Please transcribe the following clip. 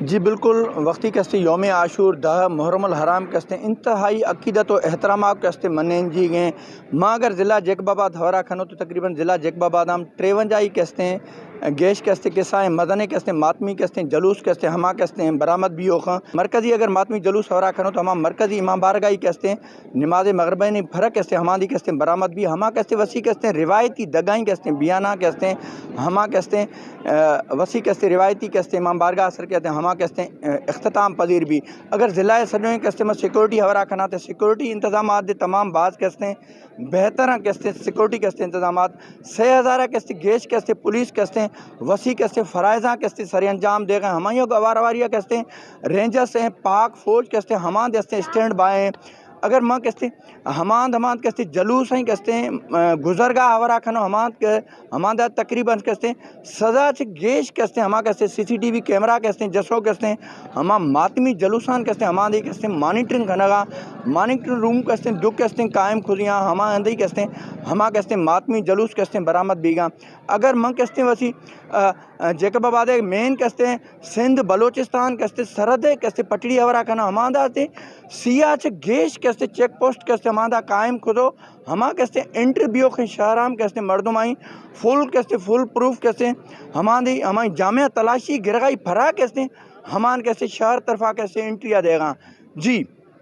جی بالکل، وقتی کہ استیں یوم عاشور، دہ محرم الحرام کہ استیں انتہائی عقیدت و احترام کہ استیں منینجی گئے۔ ما اگر ضلع جیکب آباد ہورا کھنو تو تقریباً ضلع جیکب آباد ہم تریونجائی کہ استیں گیش کہ استیں کسائیں مزنیں کہ استیں ماتمی کہ استیں جلوس کہ استیں ہما کہ استیں برآمد بیوخاں۔ مرکزی اگر ماتمی جلوس ہورا کھنو تو ہما مرکزی امام بارگاہی کہ استیں نماز مغربانی پھرا کہ استیں ہماندی کہ استیں برآمد بی، ہما کہ استیں وسی کہ استیں روایتی دگائیں کہ استیں بیاناں کہ استیں ہما کہ استیں، آ، وسی کہ استیں روایتی کہ استیں امام بارگاہ سر کہ استیں ہما کہ استیں، آ، اختتام پذیر بی۔ اگر ضلع سجوئیں کہ استیں ما سیکورٹی ہورا کھنا تو سیکورٹی انتظامات دے تمام باز کہ استیں بہتر ہیں کہ استیں سیکورٹی کہ استیں انتظامات سے ہزار کہ استیں گیش کہ استیں پولیس کہ استیں وسی کہ استیں فرائضاں کہ استیں سر انجام دے گئے۔ ہمائیوں گوار واریا کہ استیں رینجرز ہیں، پاک فوج کہ استیں ہماندے استیں اسٹینڈ بائے ہیں۔ اگر ما کہ استیں ہماند ہماند کہ استیں جلوس ہیں کہ استیں، آ، گزرگاہ ہورا کھنو ہماند کہ ہماندا تقریباً کہ استیں سزا چہ گیش کہ استیں ہما کہ استیں سی سی ٹی وی کیمرہ کہ استیں جسو کہ استیں ہما ماتمی جلوسان کہ استیں ہماندی کہ استیں مانیٹرنگ کھنگا، مانیٹرنگ روم کہ استیں دو کہ استیں قائم کھلیاں ہما اندی کہ استیں ہما کہ استیں ماتمی جلوس کہ استیں برآمد بیگا۔ اگر من کہ استیں وسی، آ، آ، جیکب آباد مین کہ استیں سندھ بلوچستان کہ استیں سرحد کہ استیں پٹڑی ہورا کھنا ہماندا استیں سیا چہ گیش کہ استیں چیک پوسٹ کہ استیں ہماندا قائم کھدو ہما کہ استیں انٹرویو کہ شہرام کہ استیں مردم آئی فل کہ استیں فل پروف کہ استیں ہماندی ہمائی جامعہ تلاشی گرگائی پھرا کہ استیں ہمان کہ استیں شہر طرفا کہ استیں انٹریا دے گا۔ جی۔